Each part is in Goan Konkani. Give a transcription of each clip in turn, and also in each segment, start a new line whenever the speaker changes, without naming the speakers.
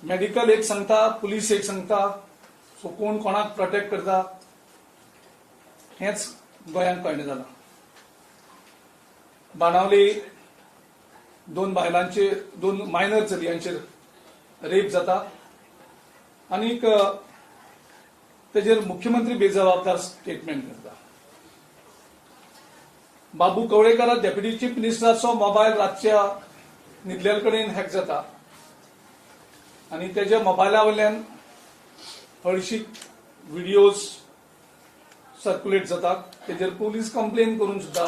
मेडिकल एक सांगता, पुलीस एक सांगता, सो कोण कोणाक प्रोटेक्ट करता हेंच गोंयांक कळना जालां. बाणावली दोन बायलांचेर, दोन मायनर चलयांचेर रेप जाता आनीक तेजेर मुख्यमंत्री बेजबाबदार स्टेटमेंट करता. Babu Kavlekar deputy chief मिनिस्टराचो mobile रातच्या न्हिदल्या कडेन हॅक जाता आनी तेज्या मोबायला वयल्यान हळशीक व्हिडियोज सर्क्युलेट जातात. तेजेर पुलीस कंप्लेन करून सुद्दां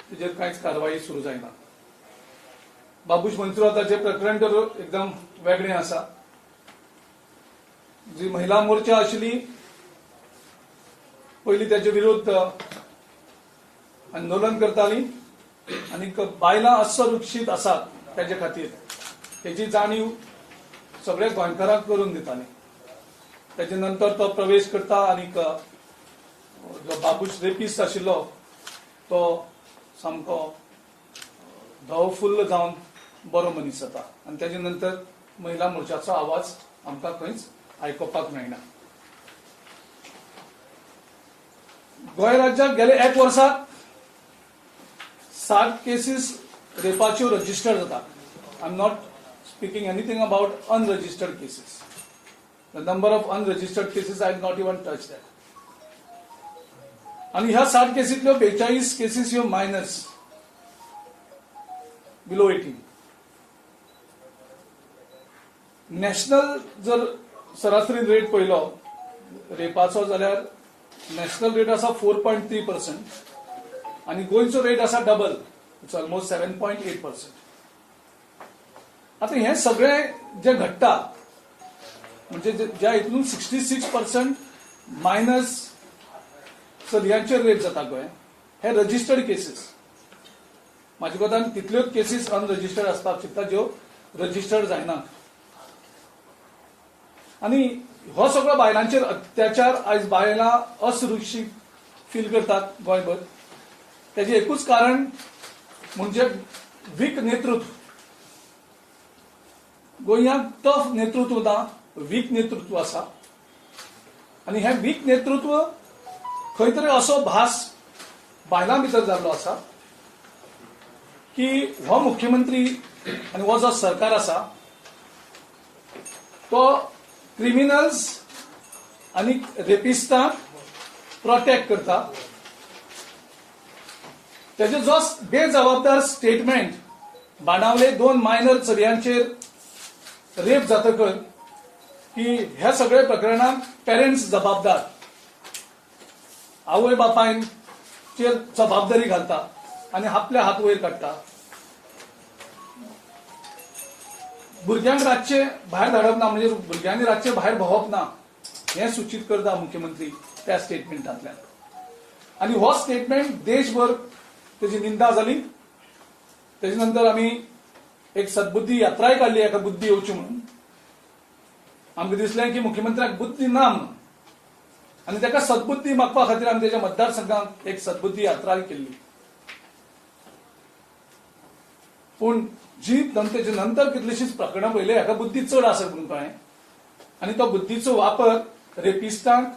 तेजेर कांयच कारवाई सुरू जायना. बाबूश मंत्रिवादाचें प्रकरण तर एकदम वेगळें आसा. जी महिला मोर्चा आशिल्ली पयलीं तेजे विरुद्ध आंदोलन करताली आनी बायलां असुरक्षीत आसात तेजे खातीर तेजी जाणीव सगळ्या गोंयकारांक करून दिताली. तेजे नंतर तो प्रवेश करता आनी जो बाबूश रेपिस्ट आशिल्लो तो सामको धवो फुल्ल जावन बरो मनीस जाता आनी तेजे नंतर महिला मोर्चाचो आवाज आमकां खंयच आयकुपाक मेळना. गोंय राज्याक गेले एक वर्साक 60 केसीस रेपाच्यो रजिस्टर्ड जातात. I am not speaking anything about unregistered cases. The number of unregistered cases I not even touch that. आनी ह्या 60 केसींतल्यो 42 केसीस ह्यो मायनर्स, बिलो 18. नॅशनल जर सरासरी रेट पळयलो रेपाचो जाल्यार नॅशनल रेट आसा 4.3% आनी गोंयचो रेट आसा डबल, it's almost 7.8%. आतां हें सगळें जें घडटा म्हणजे ज्या हितून 66% मायनस चलयांचेर रेप जाता गोंयांत, हे रजिस्टर्ड केसीस. म्हाज्या कोतान तितल्योच केसीस अनरजिस्टर्ड आसपाक शकता ज्यो रजिस्टर्ड जायना. आनी हो सगळो बायलांचेर अत्याचार, आयज बायलां असुरक्षीत फील करतात गोंयभर. तेजें एकूच कारण म्हणजे वीक नेतृत्व. गोंयांत टफ नेतृत्व ना, वीक नेतृत्व आसा आनी हें वीक नेतृत्व खंय तरी असो भास बायलां भितर जाल्लो आसा की हो मुख्यमंत्री आनी हो जो सरकार आसा तो क्रिमिनल्स आनी रेपिस्टांक प्रोटेक्ट करता. तेजे जो बेजबाबदार स्टेटमेंट बाणावले दोन मायनर चलयांचेर रेप जातकर की ह्या सगळ्या प्रकरणांत पेरंट्स जबाबदार, आवय बापायचेर जबाबदारी घालता आनी आपले हात वयर काडटा. भुरग्यांक रातचे भायर धाडप ना, म्हणजे भुरग्यांनी रातचे भायर भोंवप ना हें सूचित करता मुख्यमंत्री त्या स्टेटमेंटांतल्यान. आनी हो स्टेटमेंट देशभर तेजी निंदा जाली. तेजे नंतर आमी एक सद्बुद्धी यात्राय काडली एका बुद्धी येवची म्हणून. आमकां दिसलें की मुख्यमंत्र्याक बुद्धी ना म्हणून आनी ताका सद्बुद्धी मागपा खातीर आमी तेच्या मतदारसंघात एक सद्बुद्धी यात्राय केल्ली. पूण जी तेजे नंतर कितलीशीच प्रकरणां पळयली, हाका बुद्धी चड आसा म्हणून कळ्ळें आनी तो बुद्धीचो वापर रेपिस्टांक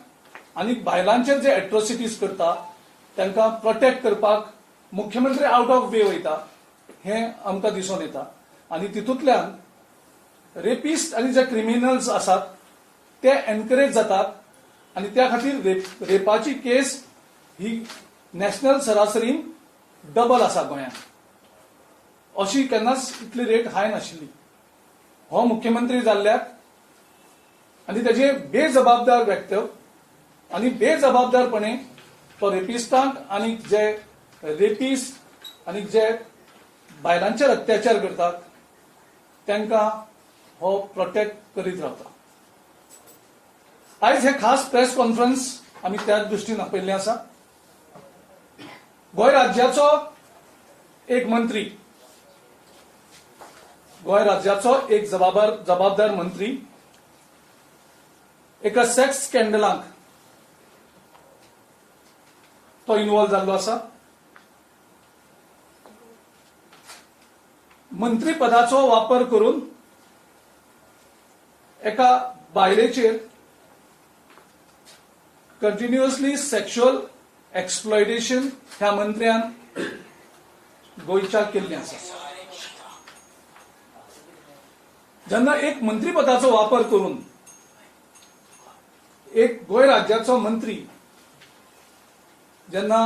आनी बायलांचेर जे एट्रोसिटीज करता तांकां प्रोटेक्ट करपाक मुख्यमंत्री आवट ऑफ वे वयता हें आमकां दिसून येता. आनी तितूंतल्यान रेपिस्ट आनी जे क्रिमिनल्स आसात ते एनकरेज जातात आनी त्या खातीर रेपाची केस ही नॅशनल सरासरीन डबल आसा गोंयांत. अशी केन्नाच इतली रेट हाय नाशिल्ली. हो मुख्यमंत्री जाल्ल्याक आनी तेजे बेजबाबदार वक्तव्य आनी बेजबाबदारपणे तो रेपिस्टांक आनी जे रेपिस्ट आनी जे बायलांचेर अत्याचार करतात तांकां हो प्रोटेक्ट करीत रावता. आयज हे खास प्रेस कॉन्फरन्स आमी त्याच दृश्टीन आपयल्लें आसा. गोंय राज्याचो एक मंत्री, गोंय राज्याचो एक जबाबदार मंत्री एका सेक्स स्कॅन्डलाक तो इन्वॉल्व जाल्लो आसा. मंत्रीपदाचो वापर करून एका बायलेचेर कंटिन्युअसली सेक्शुअल एक्सप्लॉयटेशन ह्या मंत्र्यान गोंयच्या केल्लें आसा. जेन्ना एक मंत्रीपदाचो वापर करून एक गोंय राज्याचो मंत्री जेन्ना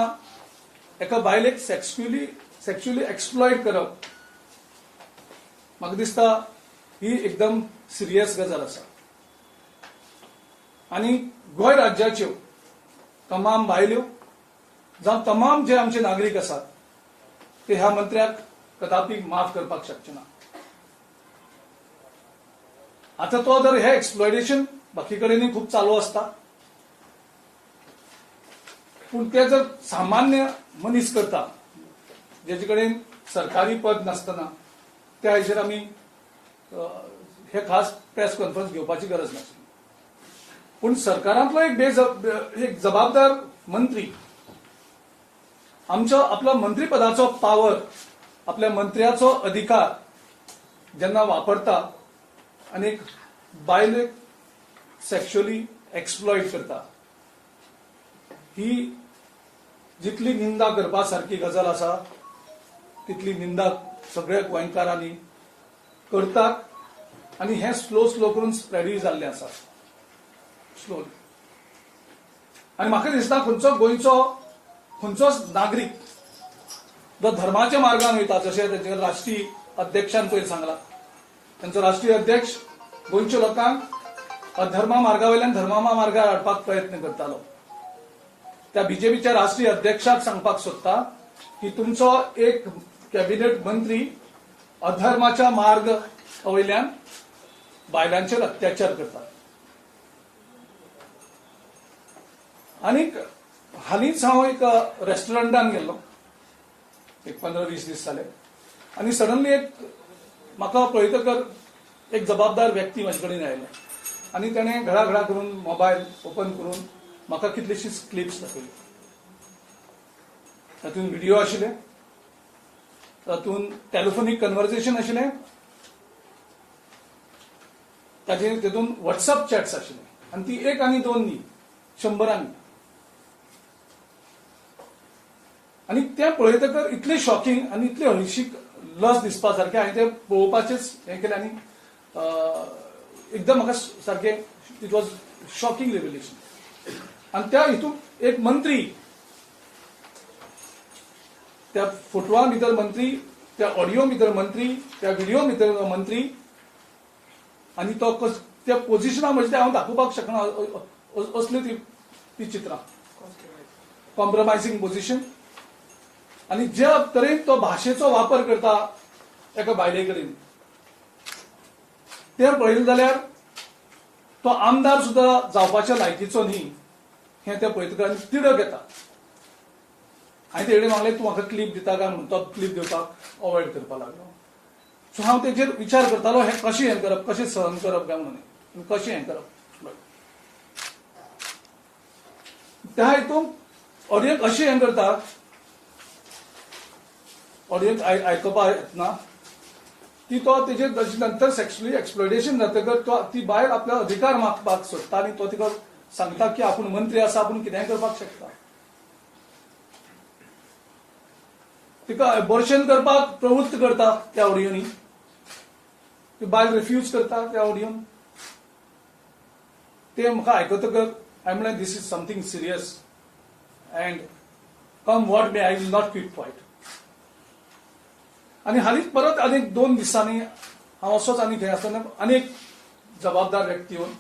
एका बायलेक सेक्शुअली एक्सप्लॉयट करप, म्हाका दिसता ही एकदम सिरियस गजाल आसा. आनी गोंय राज्याच्यो तमाम बायल्यो जावं तमाम जे आमचे नागरीक आसात ते ह्या मंत्र्याक कदापी माफ करपाक शकचे ना. आतां तो जर हे एक्सप्लॉयटेशन बाकी कडेनूय खूब चालू आसता, पूण ते जर सामान्य मनीस करता जेचे कडेन सरकारी पद नासतना, त्या हेचेर आमी हे खास प्रेस कॉन्फरन्स घेवपाची गरज नासली. पूण सरकारांतलो एक जबाबदार मंत्री आमचो आपलो मंत्रीपदाचो पावर, आपल्या मंत्र्याचो अधिकार जेन्ना वापरता आनी एक बायलेक सेक्शुअली एक्सप्लॉयट करता, ही जितली निंदा करपा सारकी गजाल आसा तितली निंदा सगळ्या गोंयकारांनी करतात आनी हें स्लो स्लो करून स्प्रेडूय जाल्लें आसा स्लोली. आनी म्हाका दिसता खंयचो गोंयचो खंयचोच नागरीक जो धर्माच्या मार्गान वयता, जशें तेंचे राष्ट्रीय अध्यक्षान पयर सांगलां, तेंचो राष्ट्रीय अध्यक्ष गोंयच्या लोकांक अधर्मा मार्गा वयल्यान धर्मा मार्गार हाडपाक प्रयत्न करतालो, त्या बीजेपीच्या राष्ट्रीय अध्यक्षाक सांगपाक सोदता की तुमचो एक कॅबिनेट मंत्री अधर्माच्या मार्ग वयल्यान बायलांचेर अत्याचार करता. आनीक हालींच हांव एक रेस्टॉरंटान गेल्लो, एक 15-20 दीस जाले, आनी सडनली एक म्हाका पळयतकर एक जबाबदार व्यक्ती म्हजे कडेन आयलो आनी ताणें घडाघडा करून मोबायल ओपन करून म्हाका कितलीशीच क्लिप्स दाखयल्यो. तातूंत व्हिडिओ आशिल्ले, तातूंत टेलिफोनीक कन्वर्सेशन आशिल्लें, ताजेर तेतून व्हॉट्सअप चॅट्स आशिल्ले, आनी ती एक आनी दोन न्ही, शंबरांनी. आनी तें पळयतकर इतलें शॉकिंग आनी इतलें हळशीक लस दिसपा सारकें, हांवें तें पळोवपाचेंच हें केलें आनी एकदम म्हाका सारकें it was shocking revelation. आनी त्या हितून एक मंत्री, त्या फोटवा भितर मंत्री, त्या ऑडियो भितर मंत्री, त्या व्हिडिओ भितर मंत्री, आनी तो त्या पोजिशना म्हणजे हांव दाखोवपाक शकना असली ती चित्रां, कॉम्प्रोमायझींग पोजिशन. आनी ज्या तरेन तो भाशेचो वापर करता एका बायले कडेन तें पळयलें जाल्यार तो आमदार सुद्दां जावपाच्या लायकीचो न्ही हें तें पळयतकर तिडक येता. हांवें तेणे मागलें तूं म्हाका क्लिप दिता काय म्हणून, तो क्लिप दिवपाक अवॉयड करपाक लागलो. सो हांव तेजेर विचार करतालो हें कशें हें करप, कशें सहन करप काय म्हणून, कशें हें करप. त्या हितून ऑडियन्स अशें हें करता, ऑडियन्स आयकपा येतना ती तो तेजेर नंतर सेक्शुअली एक्सप्लॉयटेशन जातकर तो ती बायल आपलो अधिकार मागपाक सोदता आनी तो तिका सांगता की आपूण मंत्री आसा, आपूण कितेंय करपाक शकता. तिका अबॉर्शन करपाक प्रवृत्त करता त्या ऑडियोनी, ती बायल रिफ्यूज करता त्या ऑडियोन. ते म्हाका आयकतकर हांवें म्हणलें this is something serious and come what may I will not keep quiet. आनी हालींच परत आनीक 2 दिसांनी हांव असोच आनी थंय आसतना आनी एक जबाबदार व्यक्ती येवन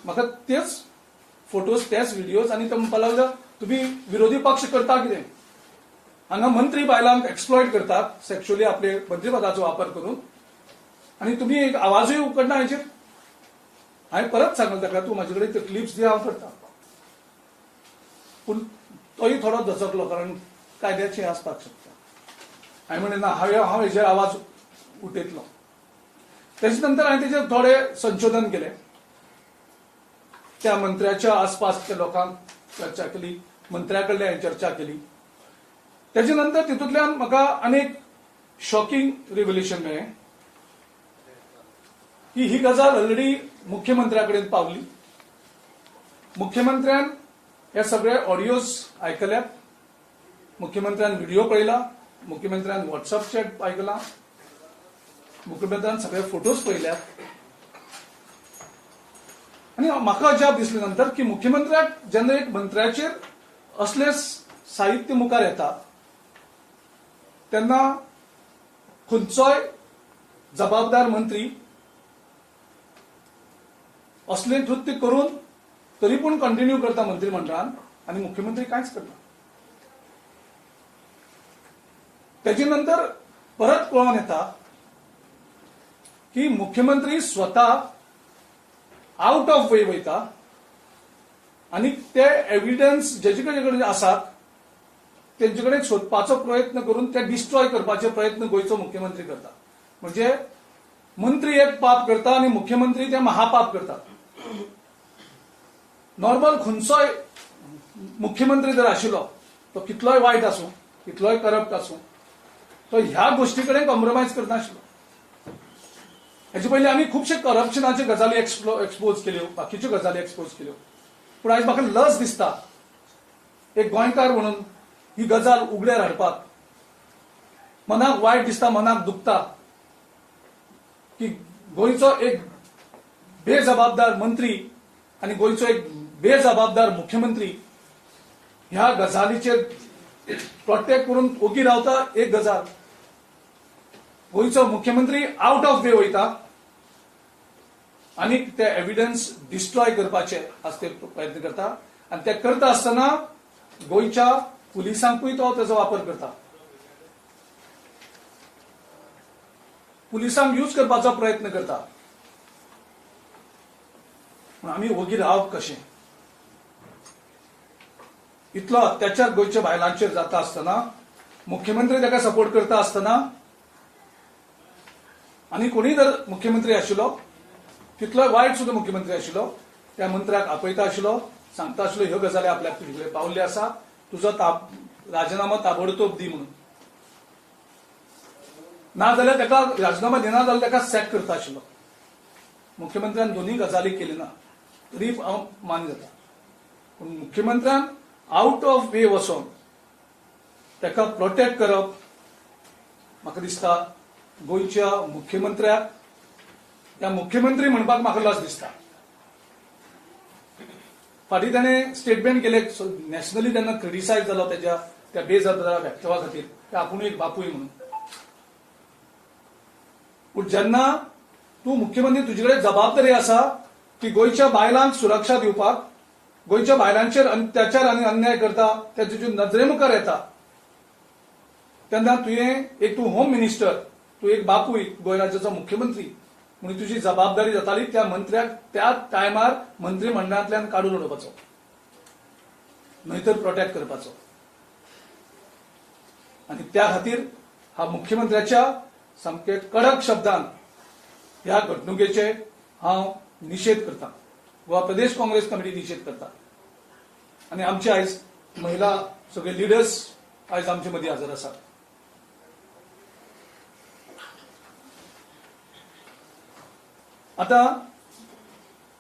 म्हाका तेच फोटोज, तेच व्हिडियोज, आनी तो म्हणपाक लागलो तुमी विरोधी पक्ष करता कितें, हांगा मंत्री बायलांक एक्सप्लॉयट करतात सेक्शुअली आपले मंत्रीपदाचो वापर करून, आनी तुमी एक आवाजूय उकडना हाचेर. हांवें परत सांगलें ताका तूं म्हाजे कडेन ते क्लिप्स दी, हांव करता. पूण तोय थोडो दचकलो कारण कायद्याचें आसपाक शकता. हांवें म्हणलें ना, हांव हेजेर आवाज उठयतलो. तेजे नंतर हांवें तेजेर थोडें संशोधन केलें, त्या मंत्र्याच्या आसपासच्या लोकांक चर्चा केली, मंत्र्या कडल्यान हांवें चर्चा केली. तेजे नंतर तितूंतल्यान म्हाका आनीक शॉकिंग रिव्हल्युशन मेळ्ळें की ही गजाल ऑलरेडी मुख्यमंत्र्या कडेन पावली. मुख्यमंत्र्यान हे सगळे ऑडियोज आयकल्यात, मुख्यमंत्र्यान व्हिडिओ पळयला, मुख्यमंत्र्यान व्हॉट्सअप चॅट आयकला, मुख्यमंत्र्यान सगळे फोटोज पळयल्यात. आनी म्हाका अजाप दिसले नंतर की मुख्यमंत्र्याक जेन्ना एक मंत्र्याचेर असले साहित्य मुखार येता तेन्ना खंयचोय जबाबदार मंत्री असलें कृत्य करून तरी पूण कंटिन्यू करता मंत्रिमंडळान आनी मुख्यमंत्री कांयच करना. तेजे नंतर परत कळोन येता की मुख्यमंत्री स्वता आउट ऑफ वे वयता आनी ते एविडन्स जेचे कडेन आसात तेंचे कडेन सोदपाचो प्रयत्न करून ते डिस्ट्रॉय करपाचे प्रयत्न गोंयचो मुख्यमंत्री करता. म्हणजे मंत्री एक पाप करता आनी मुख्यमंत्री ते महापाप करता. नॉर्मल खंयचोय मुख्यमंत्री जर आशिल्लो तो कितलोय वायट आसूं, कितलोय करप्ट आसूं, तो ह्या गोष्टी कडेन कॉम्प्रोमायज करनाशिल्लो. हेचे पयलीं आमी खुबशे करप्शनाच्यो गजाली एक्सपोज केल्यो, बाकीच्यो गजाली एक्सपोज केल्यो. पूण आयज म्हाका लज दिसता एक गोंयकार म्हणून ही गजाल उगड्यार हाडपाक. मनाक वायट दिसता, मनाक दुखता की गोंयचो एक बेजबाबदार मंत्री आनी गोंयचो एक बेजबाबदार मुख्यमंत्री ह्या गजालीचेर प्रोटेक्ट करून ओगी रावता. एक गजाल, गोंयचो मुख्यमंत्री आउट ऑफ वे वयता आनी ते एविडन्स डिस्ट्रॉय करपाचे आज ते प्रयत्न करता आनी ते करता आसतना गोंयच्या पुलिसांकूय तो तेजो वापर करता. पुलिसांक यूज करपाचो प्रयत्न करता. पूण आमी ओगी रावप कशें? इतलो अत्याचार गोंयच्या बायलांचेर जाता आसतना मुख्यमंत्री ताका सपोर्ट करता आसतना आनी कोणीय जर मुख्यमंत्री आशिल्लो, तितलोय वायट सुद्दां मुख्यमंत्री आशिल्लो, त्या मंत्र्याक आपयता आशिल्लो, सांगता आशिल्लो ह्यो गजाली आपल्याक तुजे कडेन पावल्ल्यो आसा, तुजो राजिनामो ताबडतोब दी म्हणून. ना जाल्यार ताका राजिनामा दिना जाल्यार ताका सॅक करता आशिल्लो. मुख्यमंत्र्यान दोनूय गजाली केली ना तरी हांव मान्य जाता. पूण मुख्यमंत्र्यान आउट ऑफ वे वचोन ताका प्रोटेक्ट करप म्हाका दिसता गोंयच्या मुख्यमंत्र्याक, त्या मुख्यमंत्री म्हणपाक म्हाका लज दिसता. फाटीं ताणें स्टेटमेंट केलें नॅशनली तेन्ना क्रिटिसायज जालो तेज्या त्या बेजबाबदार वक्तव्या खातीर की आपूण एक बापूय म्हणून. पूण जेन्ना तूं मुख्यमंत्री तुजे कडेन जबाबदारी आसा की गोंयच्या बायलांक सुरक्षा दिवपाक, गोंयच्या बायलांचेर अत्याचार आनी अन्याय करता ते तुजे नजरे मुखार येता तेन्ना तुवें एक तूं होम मिनिस्टर, तूं एक बापूय, गोंय राज्याचो मुख्यमंत्री म्हणून तुजी जबाबदारी जाताली त्या मंत्र्याक त्या टायमार मंत्रिमंडळांतल्यान काडून उडोवपाचो, न्हय तर प्रोटेक्ट करपाचो. आनी त्या खातीर हा मुख्यमंत्र्याच्या सामके कडक शब्दान ह्या घडणुकेचे हांव निशेध करता. गोवा प्रदेश काँग्रेस कमिटी निशेध करता. आनी आमचे आयज महिला सगळे लिडर्स आयज आमचे मदीं हजर आसात. आतां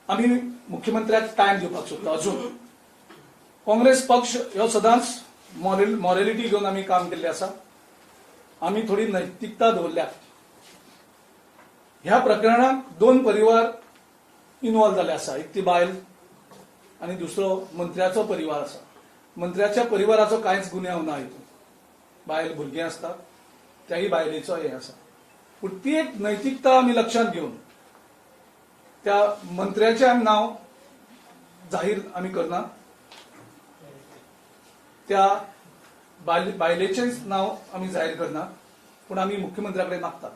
आमी मुख्यमंत्र्याक टायम दिवपाक सोदता. अजून काँग्रेस पक्ष ह्यो सदांच मॉरेलिटी घेवन आमी काम केल्लें आसा. आमी थोडी नैतिकता दवरल्या. ह्या प्रकरणांत दोन परिवार इन्वॉल्व जाले आसा. एक ती बायल आनी दुसरो मंत्र्याचो परिवार आसा. मंत्र्याच्या परिवाराचो कांयच गुन्यांव ना हितून. बायल भुरगीं आसतात, त्याही बायलेचो हें आसा. पूण ती एक नैतिकता आमी लक्षांत घेवन त्या मंत्र्याचें आमी नांव जाहीर आमी करना, त्या बायलेचेंच नांव आमी जाहीर करना, पूण आमी मुख्यमंत्र्या कडेन मागतात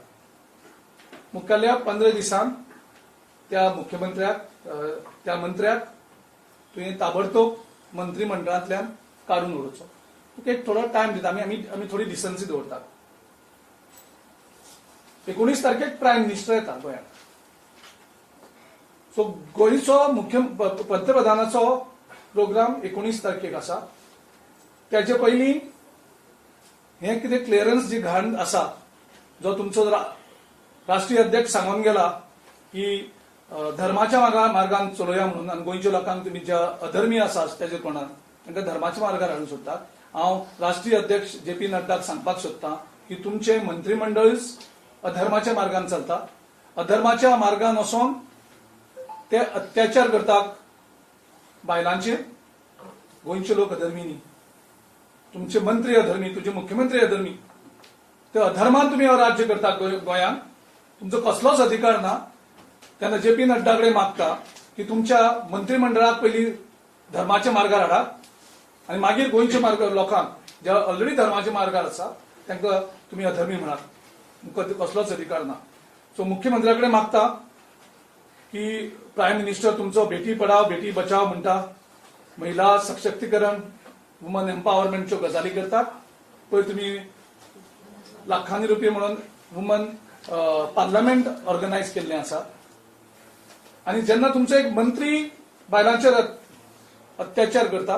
मुखाल्ल्या 15 दिसान त्या मुख्यमंत्र्याक, त्या मंत्र्याक तुवें ताबडतोब मंत्रिमंडळांतल्यान काडून उडोवचो. तुका एक थोडो टायम दिता आमी, आमी थोडी डिसन्सी दवरतात. 19 तारखेक प्रायम मिनिस्टर येता गोंयांत. सो गोंयचो मुख्य पंतप्रधानाचो प्रोग्राम 19 तारखेक आसा. त्याचे पयलीं हें कितें क्लियरन्स जी घाण आसा, जो तुमचो राष्ट्रीय अध्यक्ष सांगून गेला की धर्माच्या मार्गान चलोया म्हणून आनी गोंयच्या लोकांक तुमी ज्या अधर्मी आसा तेजे कोणाक तांकां धर्माच्या मार्गार हाडूंक सोदतात. हांव राष्ट्रीय अध्यक्ष जे पी नड्डाक सांगपाक सोदतां की तुमचें मंत्रीमंडळच अधर्माच्या मार्गान चलता. अधर्माच्या मार्गान वचोन ते अत्याचार करतात बायलांचेर. गोंयचे लोक अधर्मी न्ही, तुमचे मंत्री अधर्मी, तुमचे मुख्यमंत्री अधर्मी. ते अधर्मान तुमी राज्य करतात गोंयांत, तुमचो कसलोच अधिकार ना. तेन्ना जे पी नड्डा कडेन मागता की तुमच्या मंत्रीमंडळाक पयलीं धर्माच्या मार्गार हाडात आनी मागीर गोंयच्या मार्ग लोकांक जे ऑलरेडी धर्माच्या मार्गार आसा तांकां तुमी अधर्मी म्हणात, तुमकां कसलोच अधिकार ना. सो मुख्यमंत्र्या कडेन मागता की प्रायम मिनिस्टर तुमचो बेटी पढाओ बेटी बचाओ म्हणटा, महिला सशक्तीकरण, वुमन एम्पावरमेंटच्यो गजाली करतात. पयर तुमी लाखांनी रुपये म्हणून वुमन पार्लमेंट ऑर्गनायज केल्लें आसा. आनी जेन्ना तुमचो एक मंत्री बायलांचेर अत्याचार करता,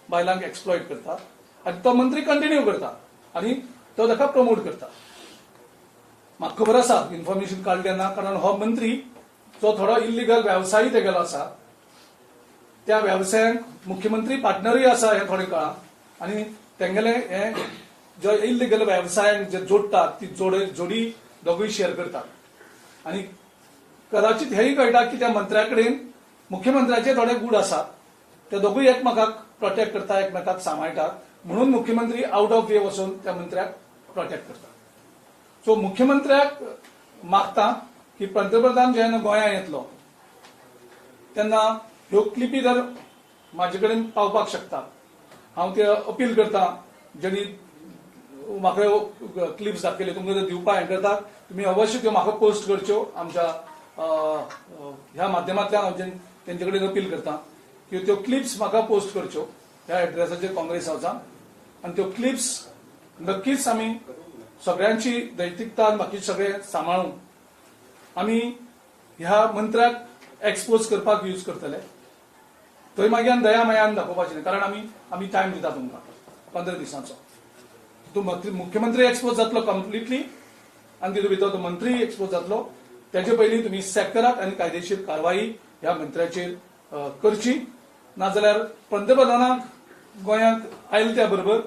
बायलांक एक्सप्लॉयट करता आनी तो मंत्री कंटिन्यू करता आनी तो ताका प्रमोट करता. म्हाका खबर आसा, इन्फॉर्मेशन काडलें ना, कारण हो मंत्री जो थोडो इल्लिगल वेवसायी तेगेलो आसा, त्या वेवसायांक मुख्यमंत्री पार्टनरूय आसा हें थोडे कळ्ळां. आनी तेंगेले हे जो इल्लिगल वेवसायांक जे जोडटात ती जोडी दोगूय शेअर करतात. आनी कदाचित हेंय कळटा की त्या मंत्र्या कडेन मुख्यमंत्र्याचे थोडे गूण आसात, ते दोगूय एकमेकाक प्रोटेक्ट करता, एकमेकाक सांबाळटात, म्हणून मुख्यमंत्री आउट ऑफ वे वचून त्या मंत्र्याक प्रोटेक्ट करता. सो मुख्यमंत्र्याक मागता की पंतप्रधान जेन्ना गोंयांत येतलो तेन्ना ह्यो क्लिपी जर म्हाजे कडेन पावपाक शकता, हांव ते अपील करता जेणी म्हाका ह्यो क्लिप्स दाखयल्यो तुमकां जर दिवपाक हें करता, तुमी अवश्य त्यो म्हाका पोस्ट करच्यो आमच्या ह्या माध्यमांतल्यान. हांव तेंचे कडेन अपील करता की त्यो क्लिप्स म्हाका पोस्ट करच्यो ह्या एड्रेसाचेर काँग्रेस हावसान. आनी त्यो क्लिप्स नक्कीच आमी सगळ्यांची नैतिकता आनी बाकी सगळें सांबाळून आमी ह्या मंत्र्याक एक्सपोज करपाक यूज करतले. थंय मागीर आनी दया मायान दाखोवपाचें न्ही, कारण आमी टायम दिता तुमकां 15 दिसांचो. तूं मुख्यमंत्री एक्सपोज जातलो कंप्लिटली आनी तितूंत भितर तो मंत्री एक्सपोज जातलो. तेजे पयलीं तुमी सॅक करात आनी कायदेशीर कारवाई ह्या मंत्र्याचेर करची. नाजाल्यार पंतप्रधानाक गोंयांत आयले त्या बरोबर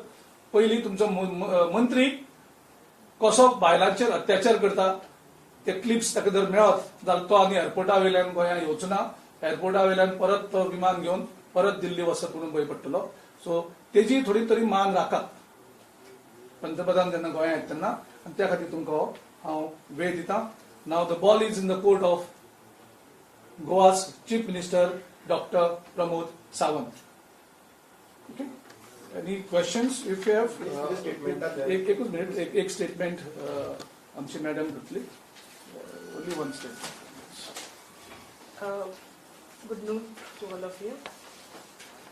पयलीं तुमचो मंत्री कसो बायलांचेर अत्याचार करता ते क्लिप्स ताका जर मेळत जाल्यार तो आनी एअरपोर्टा वयल्यान गोंयांत येवचो ना, एअरपोर्टा वयल्यान परत तो विमान घेवन परत दिल्ली वचत म्हणून भंय पडटलो. सो तेजी थोडी तरी मान राखात पंतप्रधान जेन्ना गोंयांत येता तेन्ना, आनी त्या खातीर तुमकां हांव वेळ दिता. Now the ball is in the court of Goa's chief minister doctor Pramod Sawant. Okay, any questions if you have? एक एकूच मिनिट, एक एक स्टेटमेंट आमची मॅडम करतली, only one statement.
Good noon to all of you.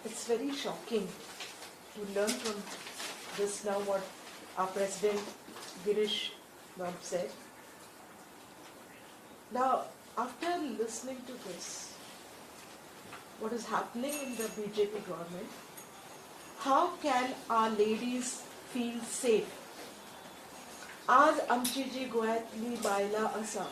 It's very shocking to learn from this now what our President Girish Babu said. Now, after listening to this, what is happening in the BJP government, how can our ladies feel safe? आज आमची जी गोंयांतली बायलां आसा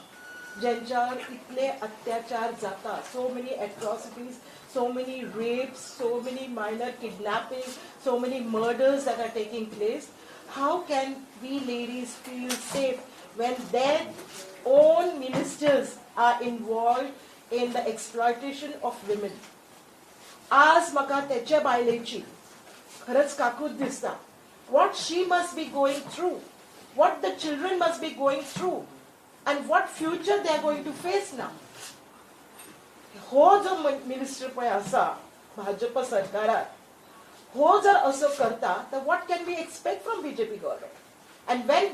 ज्यांच्यावर इतले अत्याचार जाता, so many atrocities, so many rapes, so many minor kidnapping, so many murders that are taking place, how can we ladies feel safe when their own ministers are involved in the exploitation of women? आज म्हाका तेच्या बायलेची खरंच काकूत दिसता, what she must be going through, what the children must be going through, and what future they are going to face now. हो जो मिनिस्टर पळय आसा भाजप सरकारात, हो जर असो करता तर what can we expect from BJP government? And when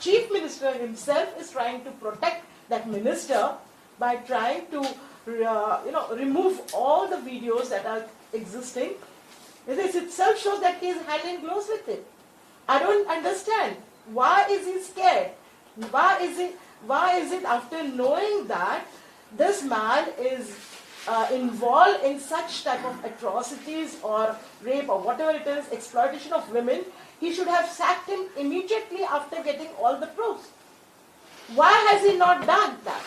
chief minister himself is trying to protect that minister by trying to remove all the videos that are existing, this itself shows that he is hand in gloves with it. I don't understand. Why is he scared? Why is it? Why is it after knowing that this man is involved in such type of atrocities or rape or whatever it is, exploitation of women, he should have sacked him immediately after getting all the proofs. Why has he not done that?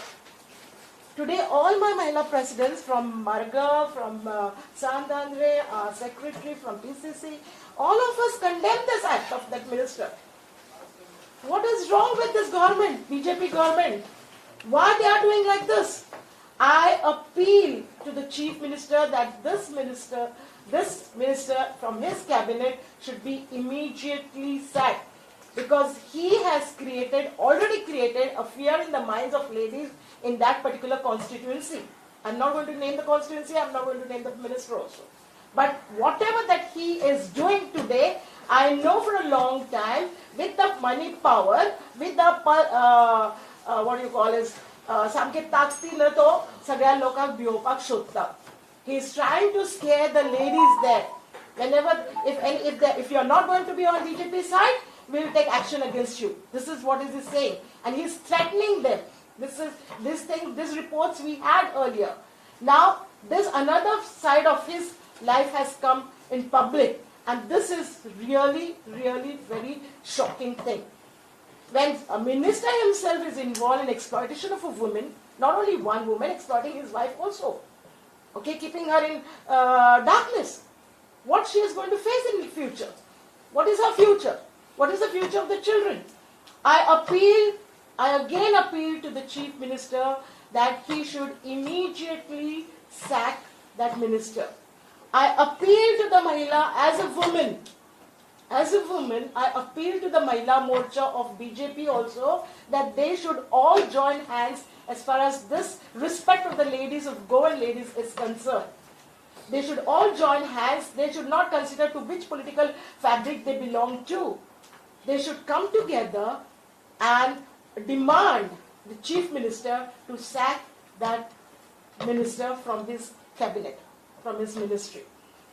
Today, all my Mahila presidents from Marga, from Sant Andre, our secretary from PCC, all of us condemn this act of that minister. What is wrong with this government, BJP government? Why they are doing like this? I appeal to the chief minister that this minister from his cabinet should be immediately sacked, because he has already created a fear in the minds of ladies in that particular constituency. I'm not going to name the constituency, I'm not going to name the minister also. But whatever that he is doing today, I know for a long time, with the money power, with the, what do you call it, सामके ताकतीन तो सगळ्या लोकांक भिवपाक सोदता. He is trying to scare the ladies there. Whenever, if you are not going to be on BJP side, we will take action against you. This is what is he saying, and he is threatening them. This reports we had earlier. Now this another side of his life has come in public, and this is really, really very shocking thing. When a minister himself is involved in exploitation of a woman, not only one woman, exploiting his wife also, okay, keeping her in darkness, what she is going to face in the future? What is her future? What is the future of the children? I again appeal to the chief minister that he should immediately sack that minister. I appeal to the Mahila as a woman. As a woman, I appeal to the Mahila Morcha of BJP also that they should all join hands as far as this respect of the ladies of Goan ladies is concerned. They should all join hands. They should not consider to which political fabric they belong to. They should come together and demand the chief minister to sack that minister from his cabinet, from his ministry.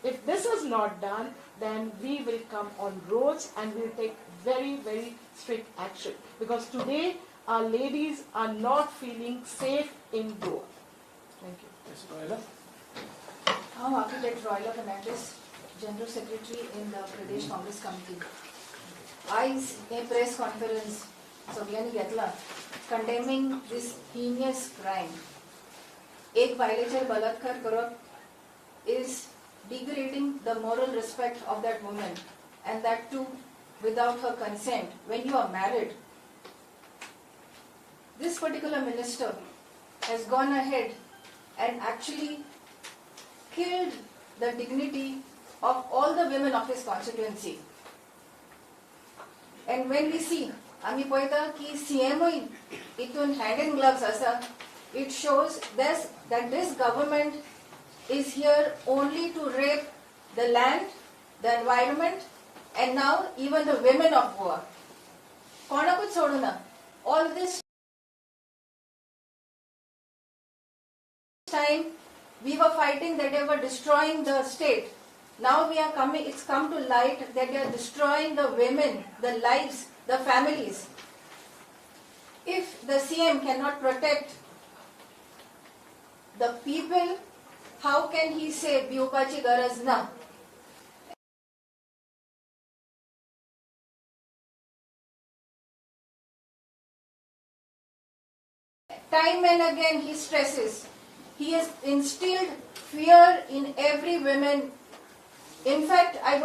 If this is not done, then we will come on roads and we will take very, very strict action. Because today, our ladies are not feeling safe in Goa. Thank you.
Yes, Royla.
I'm Architect Royla Fernandez, General Secretary in the Pradesh Congress Committee. आयज हे प्रेस कॉन्फरन्स सगळ्यांनी घेतला कंडेमिंग this heinous crime. एक बायलेचेर बलात्कार करप is degrading the moral respect of that woman, and that too without her consent when you are married. This particular minister has gone ahead and actually killed the dignity of all the women of his constituency. And when we see, आमी पळयता की CMओ इतून hand and gloves आसा, it shows this, that this government is here only to rape the land, the environment, and now even the women of Goa. कोणाकूच सोडू ना. All this time we were fighting that they were destroying the state. Now we are coming, it's come to light that they are destroying the women, the lives, the families. If the CM cannot protect the people, how can he say भिवपाची गरज ना? Time and again he stresses, he has instilled fear in every woman. In fact, I